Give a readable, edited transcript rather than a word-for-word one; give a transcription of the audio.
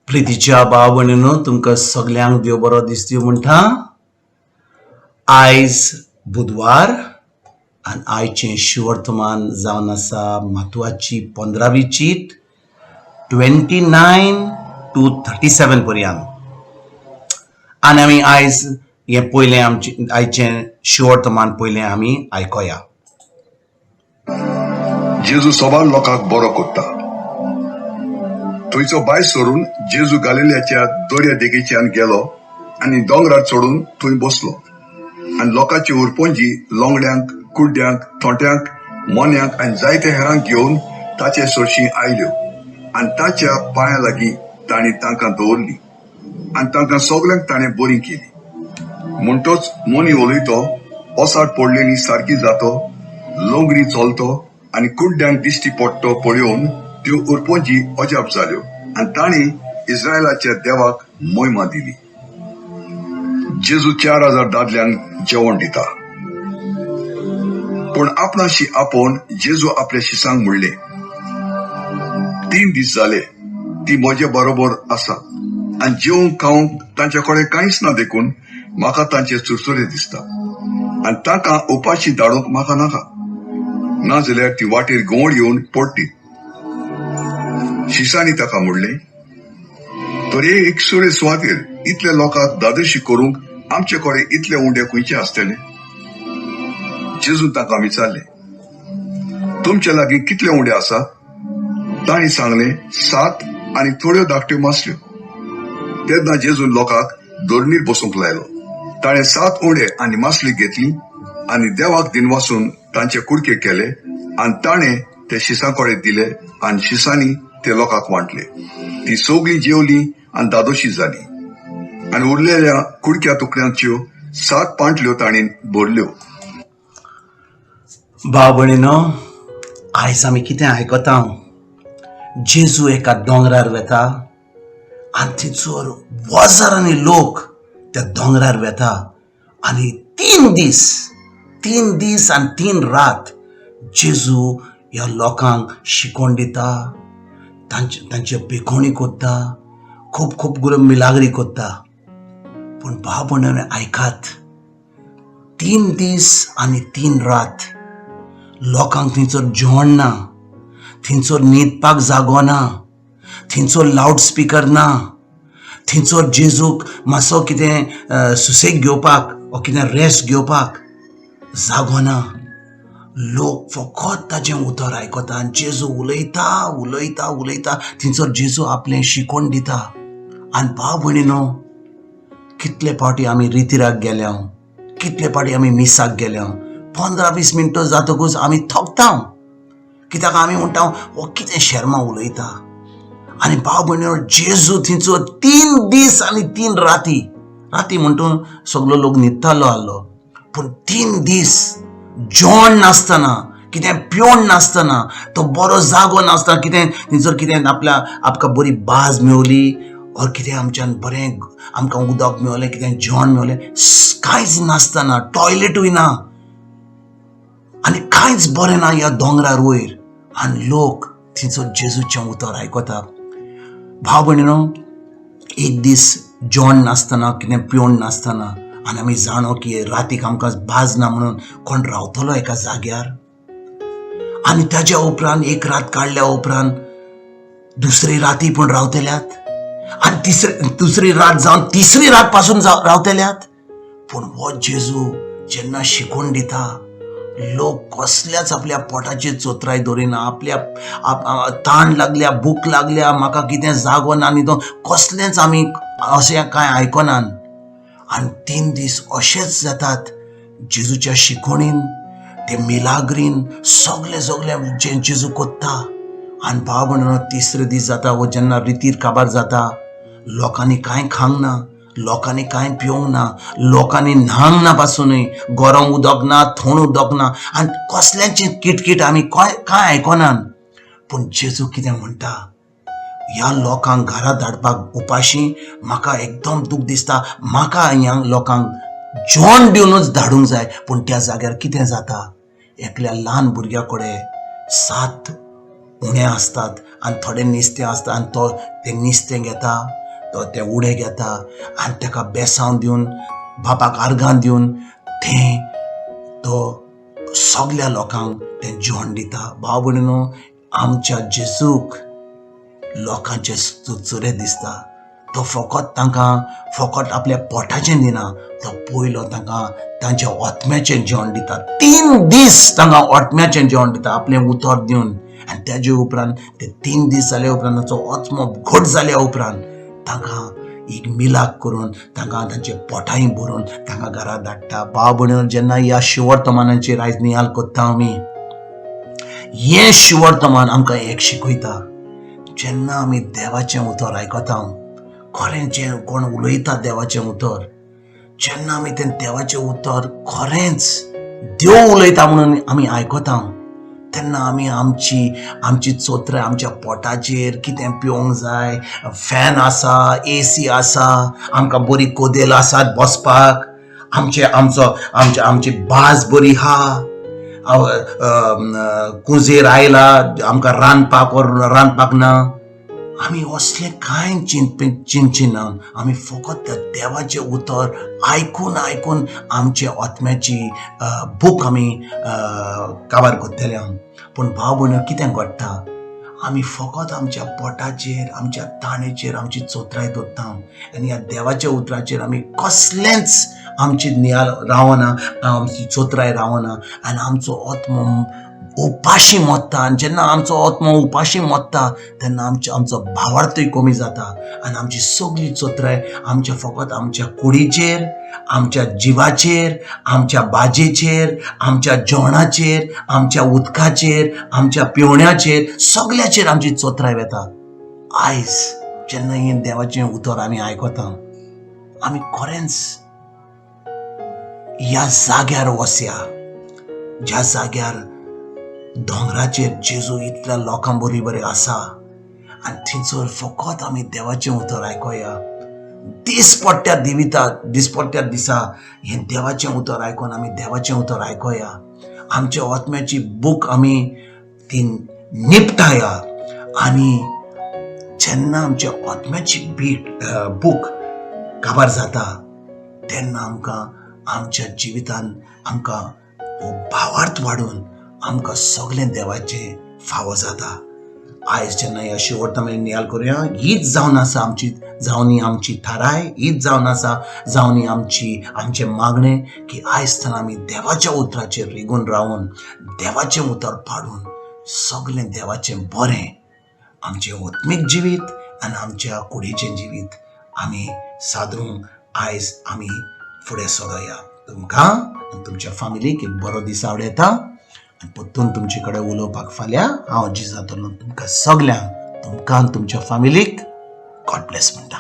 प्रितीच्या भाव भयणीनो, तुमकां सगल्यांक देव बरो दिसती म्हणटा. आयज बुधवार आनी आयचें शिवर्तमान जावन आसा म्हत्वाची 15वी चीट, 29 to 37 पर्यंत. आनी आमी आयज हें पयलें आमचें आयचें शिवर्तमान पयलें आमी आयकोया. जेजू सबार लोकांक बरो करता. थंयचो भायर सरून जेजू गालिल्याच्या दर्या देगेच्यान गेलो आनी दोंगरार चडून थंय बसलो. आनी लोकांची उरपंजी लोंगड्यांक, कुड्ड्यांक, थोंट्यांक, मोन्यांक आनी जायते हेरांक घेवन ताचे सरशी आयल्यो आनी ताच्या पांया लागीं तांणी तांकां दवरली आनी तांकां सगल्यांक ताणें बरी केली. म्हणटोच मोनी उलयतो, ओसाड पडलेली सारकी जातो, लोंगरी चलतो आनी कुड्ड्यांक दिश्टी पडटो पळोवन त्यो उरपंजी अजाप जाल्यो आनी तांणी इस्रायलाच्या देवाक मोहिमा दिली. जेजू 4000 दादल्यांक जेवण दिता. पूण आपणाशी आपोवन जेजू आपल्या शिसांक म्हणले, 3 दीस जाले ती म्हजे बरोबर आसा आनी जेवंक खावंक तांचे कडेन कांयच ना, देखून म्हाका तांचे चुरचुरे दिसता आनी तांकां उपाशी धाडूंक म्हाका नाका, नाजाल्यार ती वाटेर घुंवळ येवन पडटीत. शिसांनी ताका म्हणलें, तर हे एक सुरे सुवातेर इतले लोकांक दादोशी करूंक आमचे कडेन इतले उंडे खंयचे आसतले? जेजून तांकां विचारले, तुमचे लागीं कितले उंडे आसात? तांणी सांगले, सात आनी थोड्यो धाकट्यो मासल्यो. तेन्ना जेजून लोकांक धरणीर बसूंक लायलो. ताणें सात उंडे आनी मासली घेतली आनी देवाक दिनवासून तांचे कुडके केले आनी ताणें ते शिसां कडेन दिले आनी शिसांनी ते लोकांक वांटले. ती सगळीं जेवली आनी दादोशी जाली आनी उरलेल्या कुडक्या तुकड्यांच्यो सात पांटल्यो तांणी भरल्यो. भाव भयणीनो, आयज आमी कितें आयकता? जेजू एका दोंगरार वेता आनी थंयसर हजारांनी लोक त्या दोंगरार वेता आनी 3 दीस, 3 दीस आनी 3 रात जेजू ह्या लोकांक शिकवण दिता, तांचे तांचे बेकोणी करता, खूब खूब गुरो मिलाग्री करता. पूण भाव भयणीनो, आयकात, 3 दीस आनी 3 रात लोकांक थंयसर जेवण ना, थंयसर न्हिदपाक जागो ना, थंयसर लावड स्पिकर ना, थंयसर जेजूक मातसो कितें सुसेग घेवपाक वो कितें रेस्ट घेवपाक जागो ना. लोक फकत ताजें उतर आयकता आनी जेजू उलयता, उलयता, उलयता. थंयसर जेजू आपलें शिकवण दिता. आनी भाव भयणीनो, कितले फावटी आमी रितिराक गेल्या, कितले फावटी आमी मिसाक गेल्या, 15-20 मिनटां जातकूच आमी थकता. कित्याक आमी म्हणटा, हो कितें शेर्मा उलयता? आनी भाव भयणीनो, जेजू थंयचो 3 दीस आनी 3 राती, राती म्हणटून सगलो लोक न्हिदतालो आहलो, पूण 3 दीस जेवण नासतना, कितें पिवण नासतना, तो बरो जागो नासतना, कितें थंयसर कितें आपल्या आमकां बरी बाज मेवली और कितें आमच्यान बरें आमकां उदक मेवलें, कितें जेवण मेवलें, कांयच नासतना, टॉयलेटूय ना आनी कांयच बरें ना ह्या दोंगरार वयर आनी लोक थंयसर जेजूचें उतर आयकता. भाव भयणीनो, एक दीस जेवण नासतना, कितें पिवण नासतना आनी आमी जाणो की रातीक आमकां बाज ना म्हणून कोण रावतलो एका जाग्यार? आनी ताज्या उपरांत एक रात काडल्या उपरांत दुसरी राती पूण रावतल्यात आनी तिसरी, दुसरी रात जावन तिसरी रात पासून रावतल्यात. पूण हो जेजू जेन्ना शिकवण दिता, लोक कसल्याच आपल्या पोटाची चोत्राय दवरिना. आपल्या ताण लागल्या, भूक लागल्या, म्हाका कितें जागो ना आनी तो कसलेंच आमी अशें कांय आयकनात. आनी 3 दीस अशेच जातात. जेजूच्या शिकवणीन, ते मिलाग्रीन, सगलें सगलें जें जेजू कोत्ता. आनी भाव भयणीनो, तिसरे दीस जाता वो जेन्ना रितीर काबार जाता, लोकांनी कांय खावंक ना, लोकांनी कांय पिवंक ना, लोकांनी न्हांक ना पासुनूय, गरम उदक ना, थंड उदक ना आनी कसल्याची किटकीट आमी कांय कांय आयकनात. पूण जेजू कितें म्हणटा? ह्या लोकांक घरा धाडपाक उपाशी म्हाका एकदम दूख दिसता, म्हाका ह्या लोकांक जेवण दिवनूच धाडूंक जाय. पूण त्या जाग्यार कितें जाता? एकल्या ल्हान भुरग्या कडेन सात उणें आसतात आनी थोडे निस्तें आसता आनी तो तें निस्तें घेता, तो ते उडे घेता आनी ताका बेसांव दिवन बापाक आर्गां दिवन तें तो सगल्या लोकांक तें जेवण दिता. भाव भयणीनो, आमच्या जेजूक लोकांचे चुरचुरे दिसता. तो फकत तांकां फकत आपल्या पोटाचें दिना, तो पयलो तांकां तांच्या आत्म्याचें जेवण दिता. 3 दीस तांकां आत्म्याचें जेवण दिता आपलें उतर दिवन. आनी तेजे उपरांत ते 3 दीस जाल्या उपरांत ताचो आत्मो घट जाल्या उपरांत तांकां एक मिलाक करून तांकां तांचे पोटांय भरून तांकां घरा धाडटा. भाव भयणीनो, जेन्ना ह्या शिवर्तमानाचेर आयज नियाल करता आमी, हें शिवर्तमान आमकां एक शिकयता, जेन्ना आमी देवाचें उतर आयकता, खरें जें कोण उलयता देवाचें उतर, जेन्ना आमी तें देवाचें उतर खरेंच देव उलयता म्हणून आमी आयकता, तेन्ना आमी आमची चोत्राय आमच्या पोटाचेर कितें पिवंक जाय, फॅन आसा, एसी आसा, आमकां बरी कोदेल आसात बसपाक, आमचे आमचो आमचे आमची बाज बरी आहा, कुजेर आयला आमकां रांदपाक रांदपाक ना, आमी असलें कांय चिंतचिना. आमी फकत त्या देवाचें उतर आयकून आयकून आमचे आत्म्याची बूक आमी काबार करतले. पूण भाव भयणीनो, कितें घडटा, आमी फकत आमच्या पोटाचेर आमच्या ताणेचेर आमची चोत्राय दवरता आनी ह्या देवाच्या उतराचेर आमी कसलेंच आमची नियाल रावना, आमची चोत्राय रावना आनी आमचो आत्मो उपाशी मोत्ता. आनी जेन्ना आमचो आत्मो उपाशी मोत्ता तेन्ना आमचो भावार्थूय कमी जाता आनी आमची सगळी चोत्राय आमच्या फकत आमच्या कुडीचेर, आमच्या जिवाचेर, आमच्या बाजेचेर, आमच्या जेवणाचेर, आमच्या उदकाचेर, आमच्या पिवण्याचेर, सगल्याचेर आमची चोत्राय वता. आयज जेन्ना हें देवाचें उतर आमी आयकता, आमी खरेंच ह्या जाग्यार वसया ज्या जाग्यार दोंगराचेर जेजू इतल्या लोकां बरी बरी आसा आनी थंयसर फकत आमी देवाचें उतर आयकोया. दिसपट्ट्या दिविता दिसपट्ट्या दिसा हें देवाचें उतर आयकून आमी देवाचें उतर आयकोया. आमच्या आत्म्याची बूक आमी ती निपटाया आनी जेन्ना आमच्या आत्म्याची बूक काबार जाता तेन्ना आमकां आमच्या जिवितान आमकां भावार्थ वाडून आमकां सगळें देवाचें फावो जाता. आयज जेन्ना ह्या शिवर्तमान नियाल करुया, हीच जावन आसा आमची जावनी आमची थाराय, हीच जावन आसा जावनी आमची आमचें मागणें की आयज थंय आमी देवाच्या उतराचेर रिगून रावून देवाचें उतर पाडून सगळें देवाचें बरें आमचें आत्मीक जिवीत आनी आमच्या कुडीचें जिवीत आमी सादरूंक आयज आमी फुडें सरोया. तुमकां आनी तुमच्या फामिलीक एक बरो दीस आवडयता आनी परतून तुमचे कडेन उलोवपाक फाल्यां हांव जी जातलो. तुमकां सगल्यांक, तुमकां आनी तुमच्या फामिलीक गॉड ब्लेस म्हणटा.